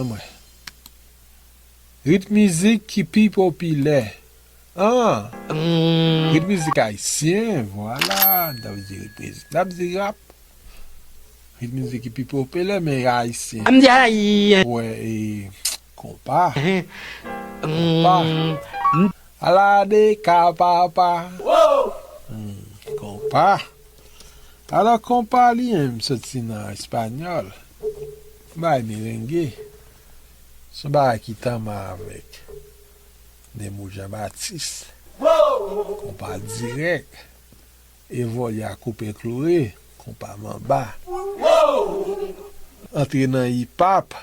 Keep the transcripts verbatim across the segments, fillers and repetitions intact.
Mwen. Rit mizik ki pi popilè. Ah, rit mizik ayisyen, vwala. N ap di rit mizik, n ap di rap. Rit mizik ki pi popilè, men ayisyen. M di ayi. Wè, e, konpa. Konpa. Ala de ka papa. Hmm, konpa. Alò, konpa li menm soti nan espanyòl. Bay merenge. Se yon bagay ki tanmen avèk Nemours Jean Baptiste. Konpa dirèk. Evòlya koupe kloure, konpa manba. Antre nan hip hop,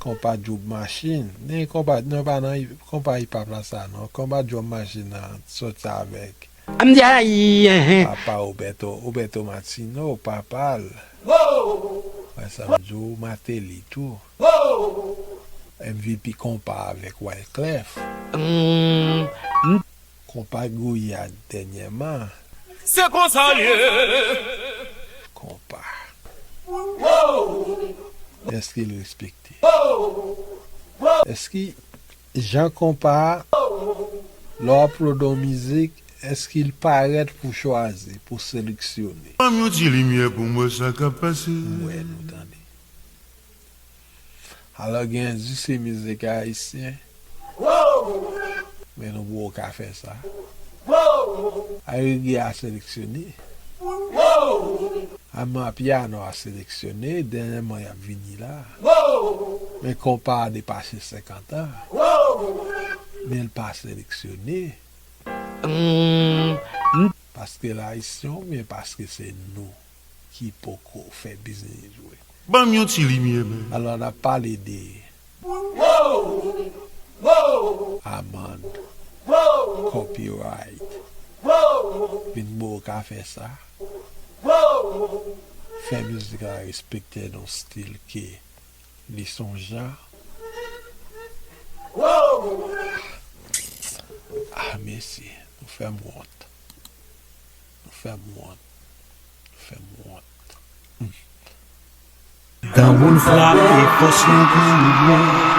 konpa djoub machin. Nen konpa, non, pa nan hip- konpa hip hop la sa non. Konpa djoub machin nan soti avèk M D I, enhen. Papa Roberto, Roberto Martino, papa l. Wè sa m di w, Martelly tou. M V P konpa avèk Wyclef. Konpa Gouyad dènyèman. Se konsa l ye. Konpa. Èske l respekte? Èske jan konpa a, lè w ap pwodui yon mizik, èske l parèt pou chwazi, pou seleksyone? Ban m yon ti limyè pou m wè sa k ap pase. M wè nou tande. Alò, gen di se mizik ayisyen. Men nou poko ka fè sa. Ay, reggae a seleksyone. Amapiano a seleksyone, dènyèman y ap vini la. Men konpa a depase senkant an. Men l pa seleksyone. Paske l ayisyen oubyen paske se nou ki poko fè biznis jwe? Ban m yon ti limyè, men. Alò, n ap pale de amann, copyright. Vin bo ka fè sa. Fè mizik la respekte nan stil ke li sonja. Ah, mesye, nou fè m wont. Nou fè m wont. Nou fè m wont. Granmoun frape fòs nou pou nou.